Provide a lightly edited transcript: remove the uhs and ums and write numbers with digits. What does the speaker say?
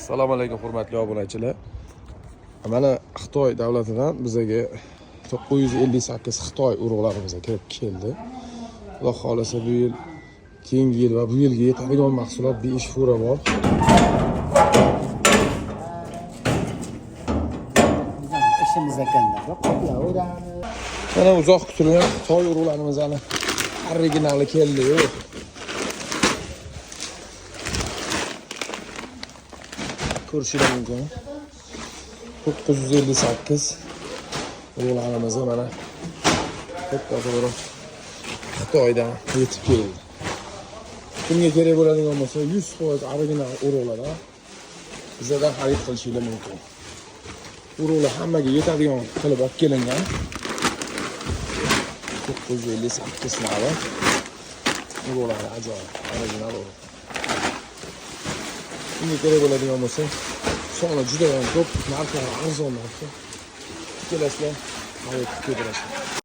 Assalomu alaykum, hurmatli obunachilar. Mana Xitoy davlatidan bizaga 958 Xitoy urug'larimiz kirib keldi. Xudo xohlasa, bu yil, keyingi yil va bu yilga yetadigan mahsulot 5 fura bor. Bizim işimiz ekende. Qoplaveramiz. Mana uzoq kutilgan Xitoy urug'larimizni originali keldi. Ko'rishingiz mumkin. 958 urug'larimiz mana to'g'ri Xitoydan yetib keldi. Kimga kerak bo'ladigan bo'lsa, 100% original urug'lar bizlardan xarid qilishingiz mumkin. Urug'lar hammaga yetadigan qilib olib kelingan. 958 navi. Urug'lar ajoyib, original urug'. Kimga kerak bo'ladigan bo'lsa, soni juda ham ko'p, narxlari arzon narxda. Kelasizlar, xarid qilib ketaverasizlar.